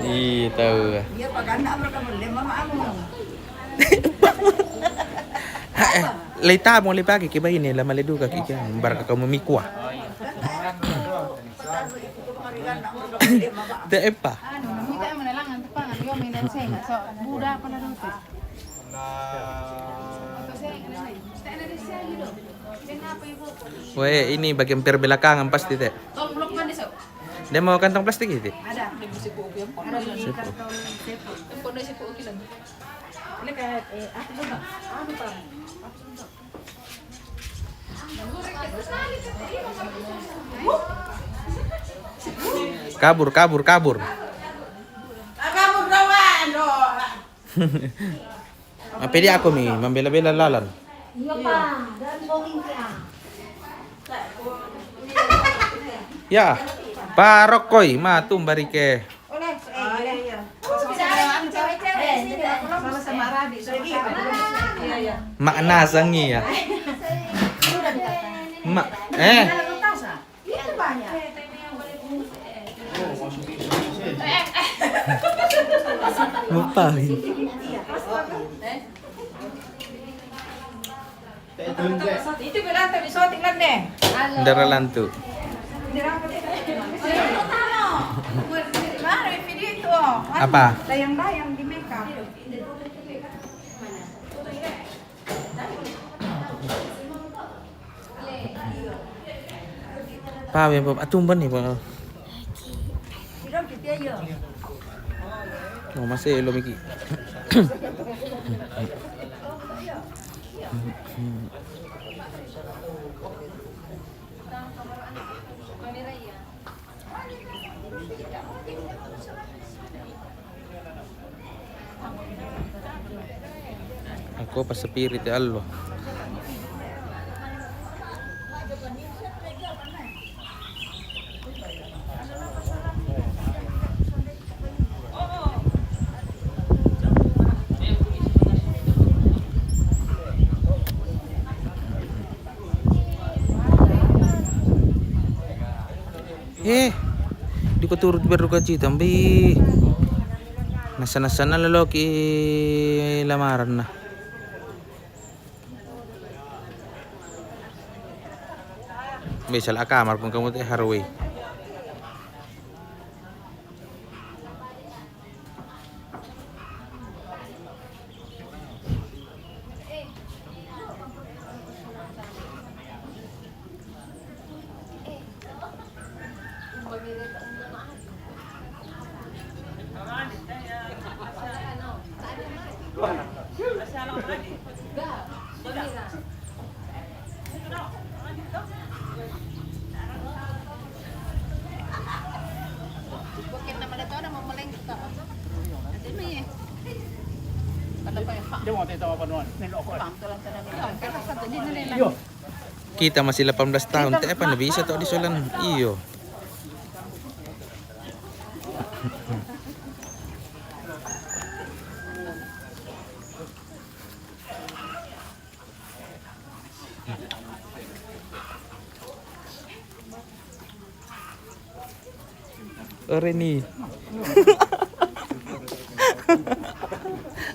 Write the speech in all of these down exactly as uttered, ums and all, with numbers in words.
Iya, tahu. Hae, lei tabung lei pake ki baine, la maleduka ki kan, barka kamu mikua. Te epa. Weh, ini bagian perbelakangan pasti, te. Dia mau kantong plastik itu? Ada. Ada di kantong sepu. Ini kayak, eh, apa tuh, Bang? Anu, Bang. Kabur, kabur, kabur. Apa dia aku mi, membela-bela lalan. Iya, Pak. Dan bongin ke ah. Ya, parokoi, ma tumbari ke. Oleh, eh, iya, iya. Sama-sama Radi. Iya, iya. Makna sangi ya. Mak, eh. Itu banyak. Mupang. Itu berarti bisa tinggal deh. Ndara lantu. Baru video itu. Apa? Layang-layang di makeup. Pawe, Bob, atumban ni, Bob. Oh, masih lo miki. Ako pa spirit ya Allah. Eh, di ko turut berduka cita, mbi. Nasa-nasa na loloki lamaran na. Mbi sala kamar pun kamu te harwe. Kita masih delapan belas tahun, te apa na bisa to di solan. Iyo. Ore ni.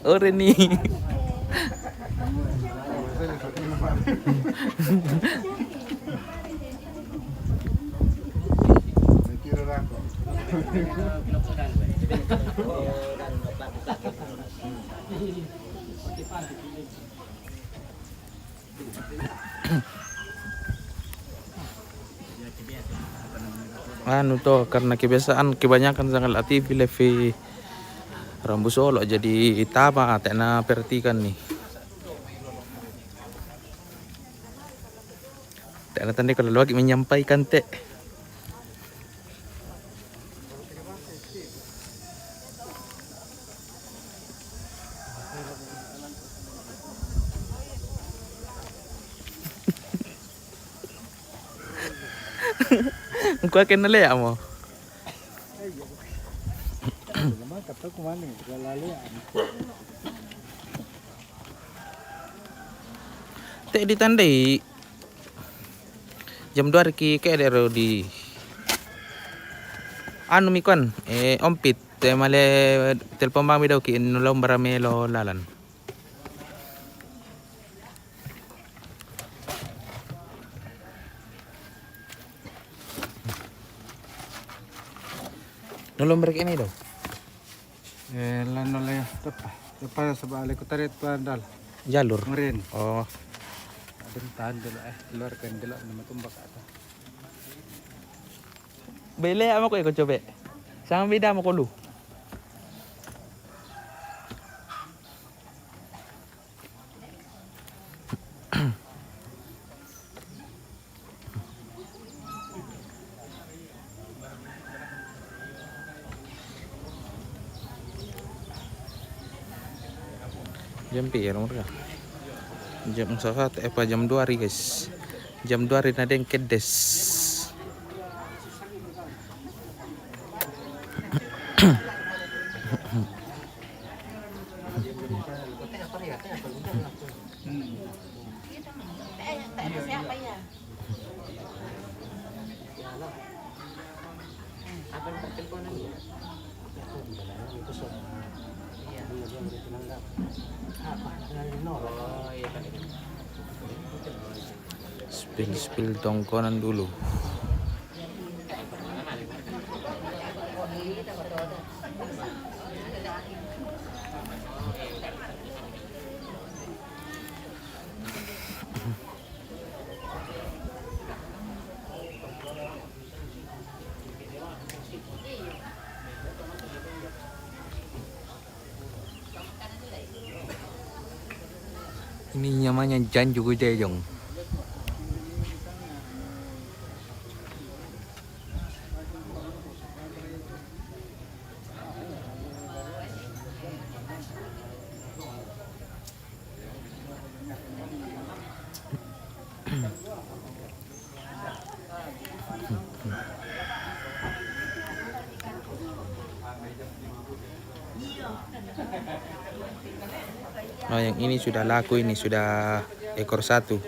Ore ni. Anu to, karena kebiasaan, kebanyakan sangat aktif levi rambu solo, jadi tama, tak na perhatikan ni. Tak na tanda kalau lagi menyampaikan te. Engkau akan nalea mo. Te ditandai jam dua hari ki, ke dero di anu mi kuan, eh, ompit, te male telpon bang mi dau ki, nu lomba melo lalan. Nu lomba ki ini dau. Eh, lano le, tepa. Tepa sebab le kutarit tuan dal. Jalur. Ngerin. Oh. Ada tahan dulu, eh, keluarkan dulu nama tumbak atau. Bele ama ko iko cobe. Sang bida mo ko lu. Jam pira mereka? Jam saha, eh, apa jam dua hari, guys. Jam dua hari na deng kedes. Spill-spill tongkonan dulu. Ini namanya Janju Gudejong. Oh, yang ini sudah laku, ini sudah ekor satu.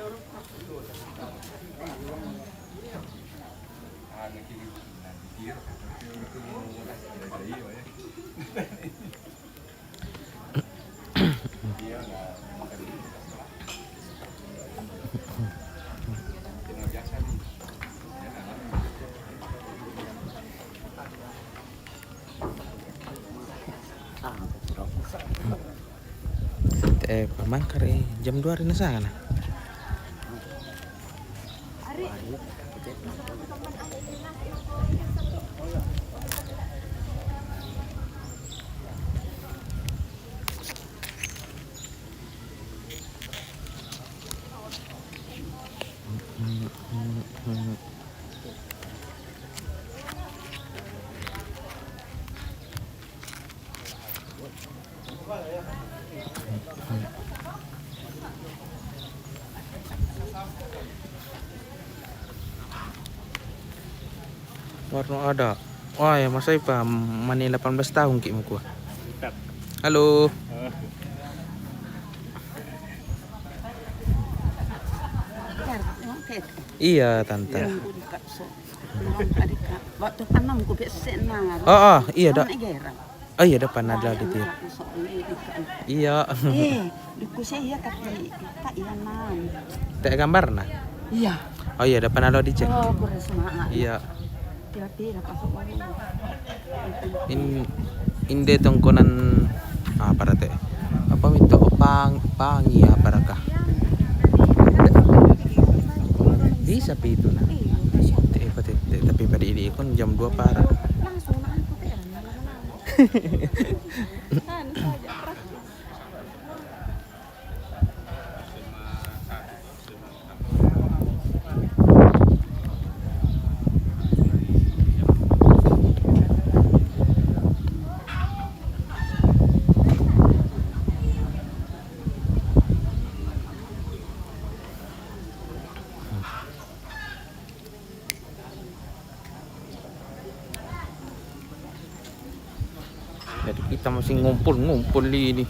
Eh, pamangkar, eh, jam dua hari na sana. Warna ada. Wah, ya, masa ipa mani delapan belas tahun ki mukua. Halo. Iya, tante. Iya. Waktu tanam ku biasa na. Oh, oh, iya, dak. Oh, iya, depan ada di tir. Iya. Eh, duku saya iya, tapi tak iya, Mam. Tak gambar nah. Iya. Oh, iya, depan ada dicek. Oh, kurang semangat. Iya. Kira-kira pasok lagi. In, inde tongkonan apa rate? Apa minta pang, pangi apa raka? Bisa pi itu nah. Te, apa te, te, tapi pada ini ikon jam dua para. Langsung nak aku te, lama-lama. Anu saja, praktis. Jadi kita masih ngumpul-ngumpul ini.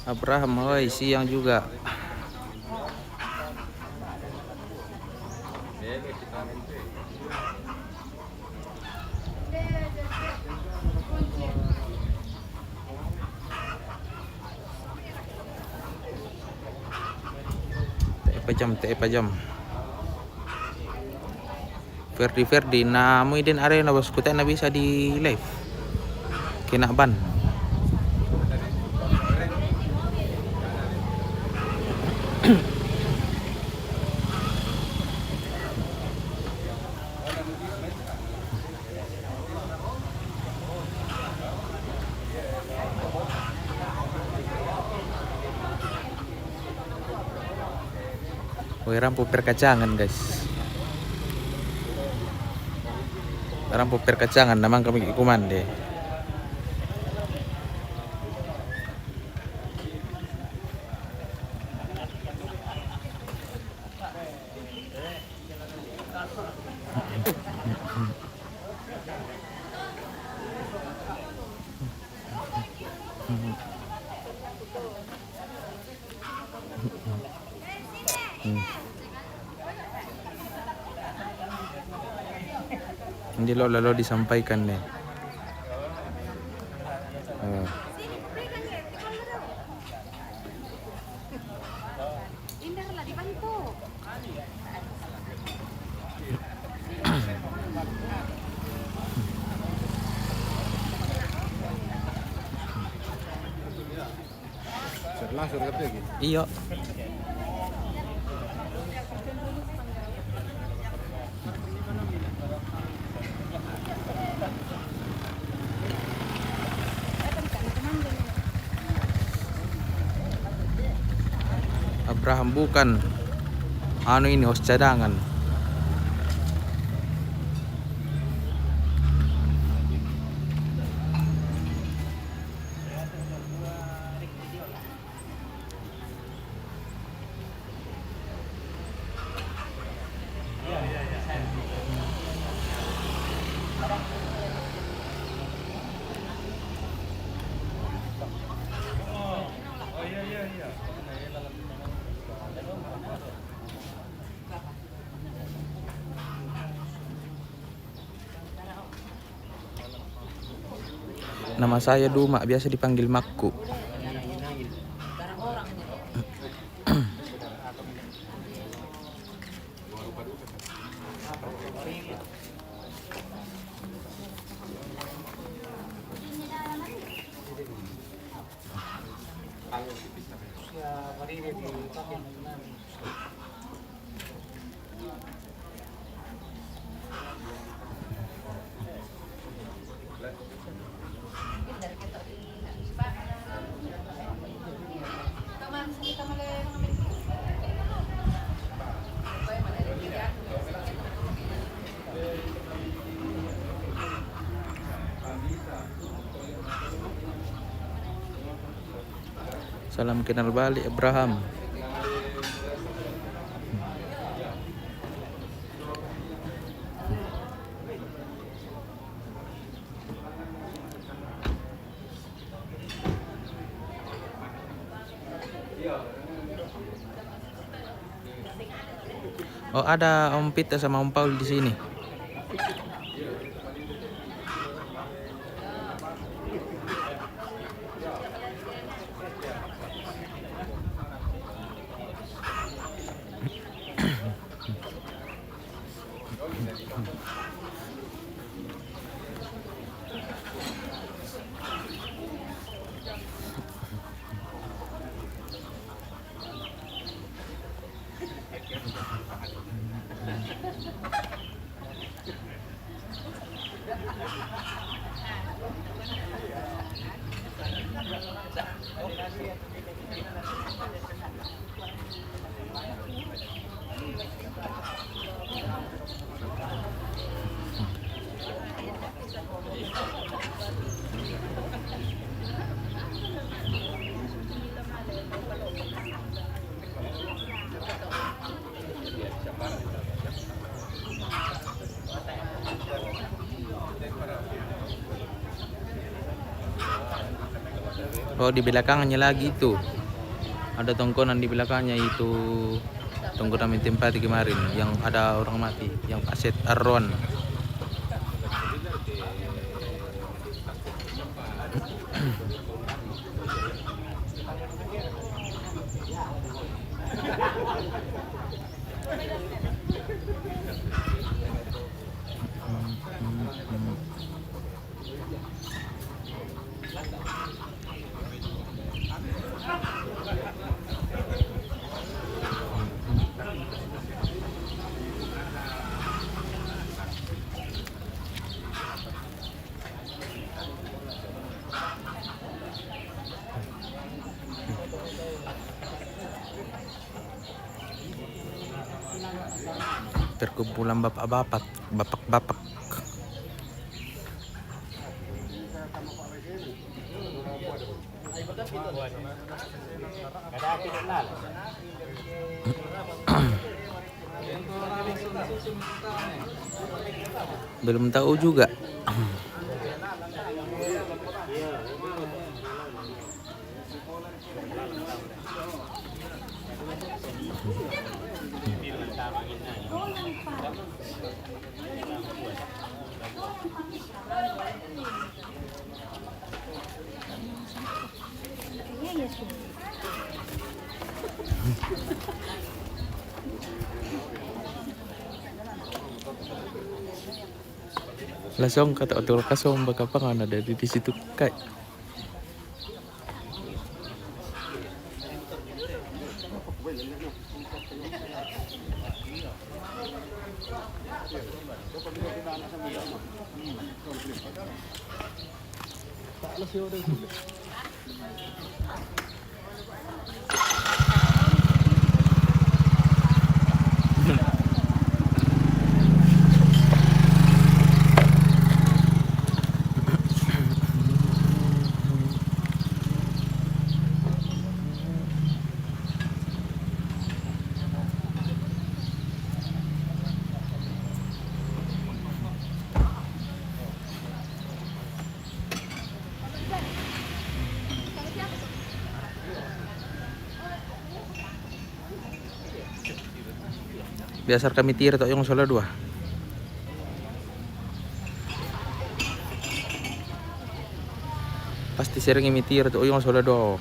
Abraham, oi, siang juga. Te pajam, te pajam. Ferdi, Ferdi, na mui den arena bos, kutek na bisa di live. Kena ban. Woi, rampo perkacangan, guys. Rampo perkacangan, namang kami kumande. Hmm. Hindi lo lalo disampaikan deh. Oh. Iyo. Abraham bukan anu ini, host cadangan. Nama saya Duma, biasa dipanggil Makku. Salam kenal balik, Abraham. Oh, ada Om Peter sama Om Paul di sini. Oh, di belakangnya lagi itu. Ada tongkonan di belakangnya itu. Tongkonan yang tempati kemarin, yang ada orang mati, yang Pak Set Arwan. Perkumpulan bapak-bapak, bapak-bapak. Belum tahu juga. Lasong kata otul kasong baka pangan ada di, di situ kai. Biasa kami tira to yung sola dua. Pasti sering kami tira to yung sola dua.